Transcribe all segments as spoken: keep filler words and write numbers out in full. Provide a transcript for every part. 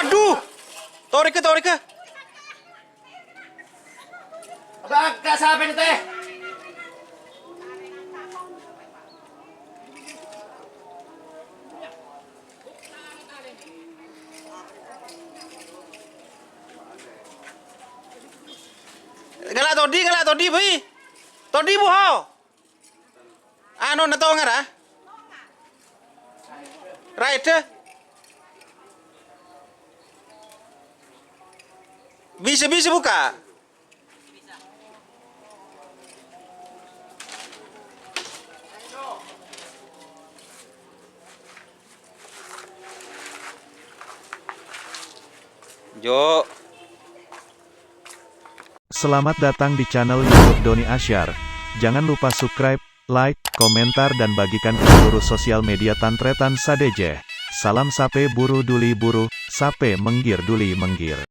Adhu! Torèka, torèka. Abâ' ka sapèna tè? Ngala' todi, ngala' todi, bhâi. Todi, buho. Anu, nèto ngara. Raèdhâ. Bisa, bisa buka. Jo. Selamat datang di channel YouTube Doni Asyar. Jangan lupa subscribe, like, komentar, dan bagikan ke seluruh sosial media tan-trètan sadhâjâ. Salam sapè buru dhuli buru, sapè mèngghir dhuli mèngghir.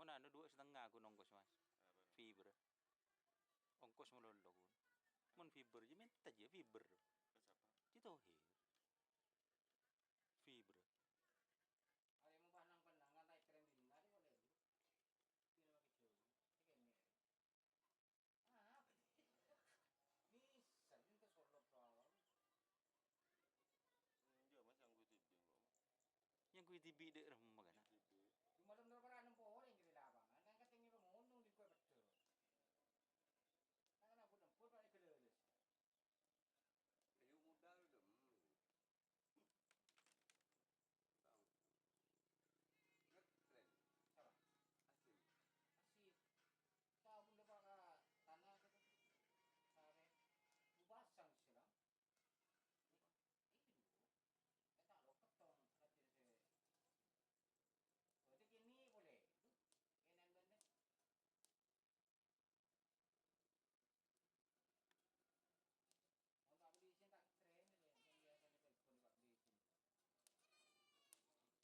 Mon anu, dua setengah ghun ongkos, Mas. Fiber. Ongkos malolo ghun. Mon fiber, jâ mènta jâ fiber. Cè' Tohir. Fiber. Nyangkui T V dek rumah kan.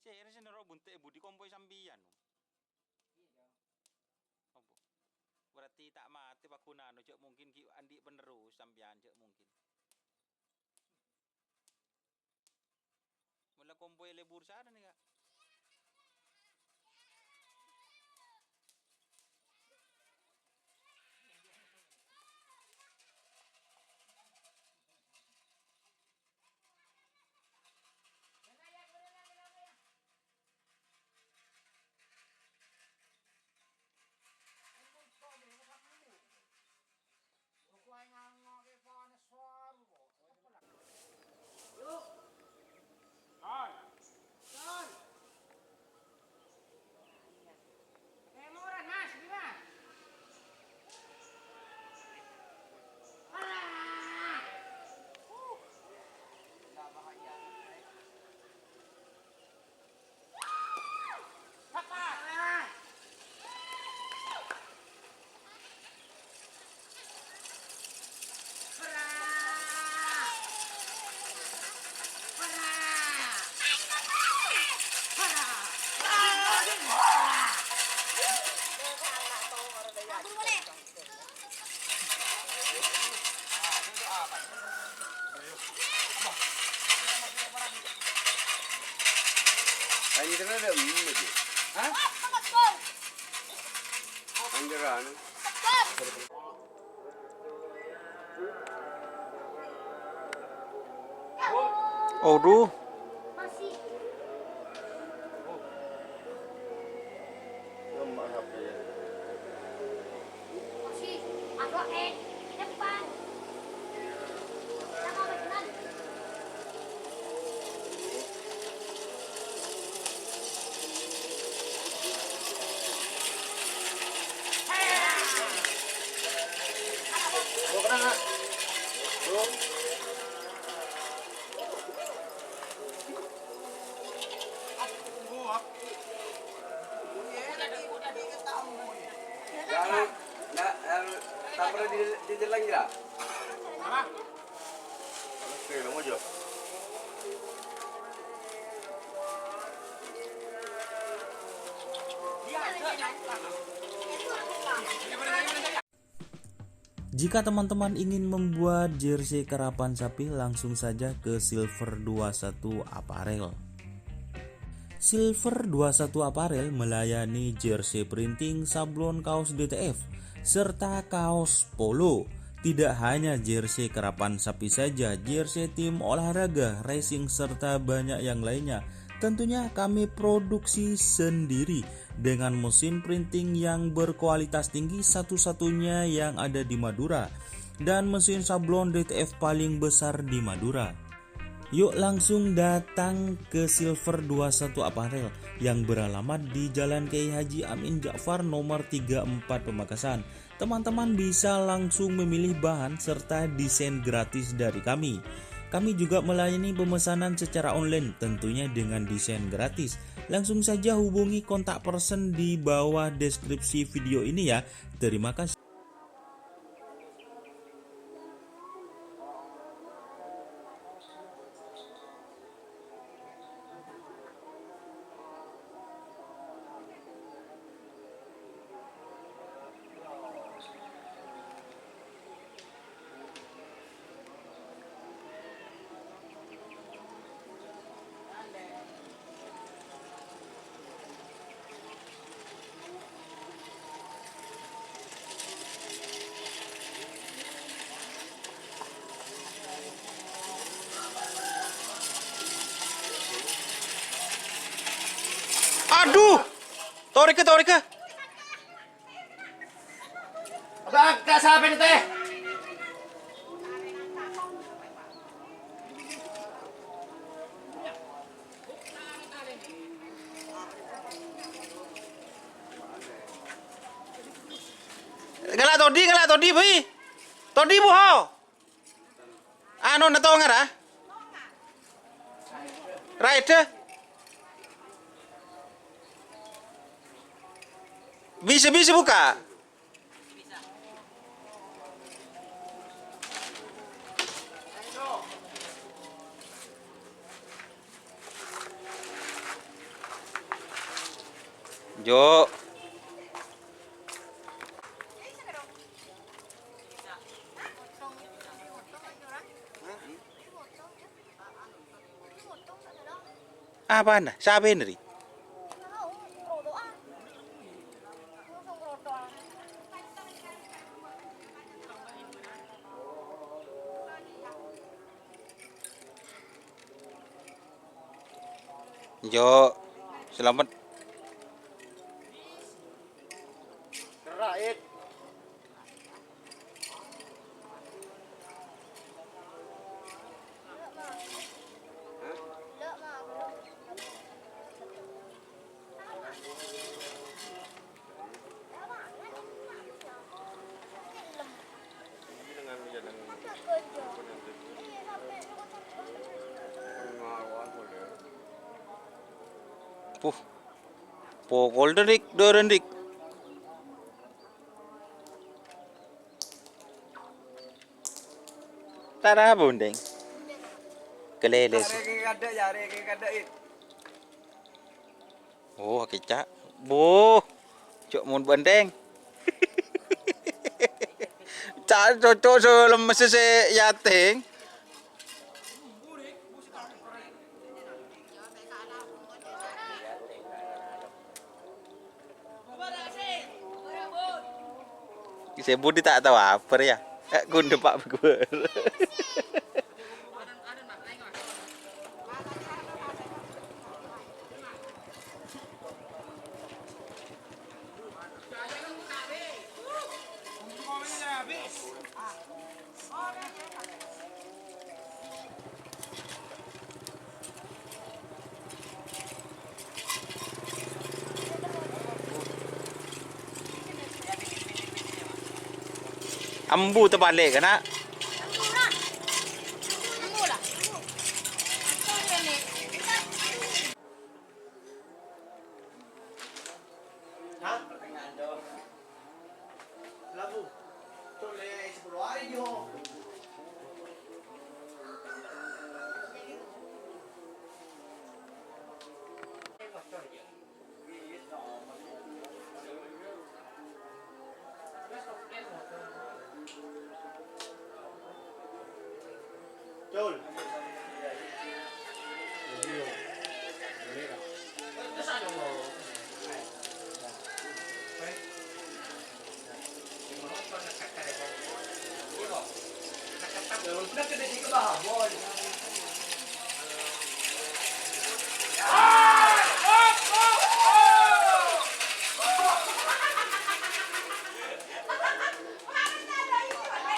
Cè' rè sè noro' bunte' budi kompoy sampèyan. Apa? Berarti ta' matè paghunana, jâ' mungkin ghi' andi' penerus sampèyan, jâ' mungkin. Mola kompoy lebur sana nih, Kak. Panjera, no? Aduh. Jika teman-teman ingin membuat jersey karapan sapi, langsung saja ke Silver dua satu Apparel. Silver dua satu Apparel melayani jersey printing, sablon kaos D T F, serta kaos polo. Tidak hanya jersey karapan sapi saja, jersey tim olahraga, racing, serta banyak yang lainnya. Tentunya kami produksi sendiri dengan mesin printing yang berkualitas tinggi, satu-satunya yang ada di Madura, dan mesin sablon D T F paling besar di Madura. Yuk langsung datang ke Silver dua satu Apparel yang beralamat di Jalan Kiai Haji Amin Ja'far nomor tiga empat Pamekasan. Teman-teman bisa langsung memilih bahan serta desain gratis dari kami. Kami juga melayani pemesanan secara online, tentunya dengan desain gratis. Langsung saja hubungi kontak person di bawah deskripsi video ini ya. Terima kasih. Aduh! Torike, torike. Abak, ka sapa ini, Teh? Ngala' todi, ngala' todi, Bui. Todi, Bu, ho. Anu, na tonga, ra? Raida. Bisa, bisa buka. Jo. Apana? Sapana, Ri? Jo, selamat. Puh. Pokol dâ', Dik, dârân, Dik. Tara bondeng. Kelele. Arè kè kadhâ' yâ, arè kè kadhâ' yâ. Oh, kèca'. Boh. Cok mon bondeng. Ca' cocok sè lemmes sè yateng. Sè budi ta' tao apa rèya. Eh, ghun dâpa' bâguwâr. Ambu tepalè' kana'.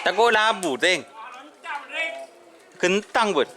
Tako' labu, Teng. Ghentang, Bud.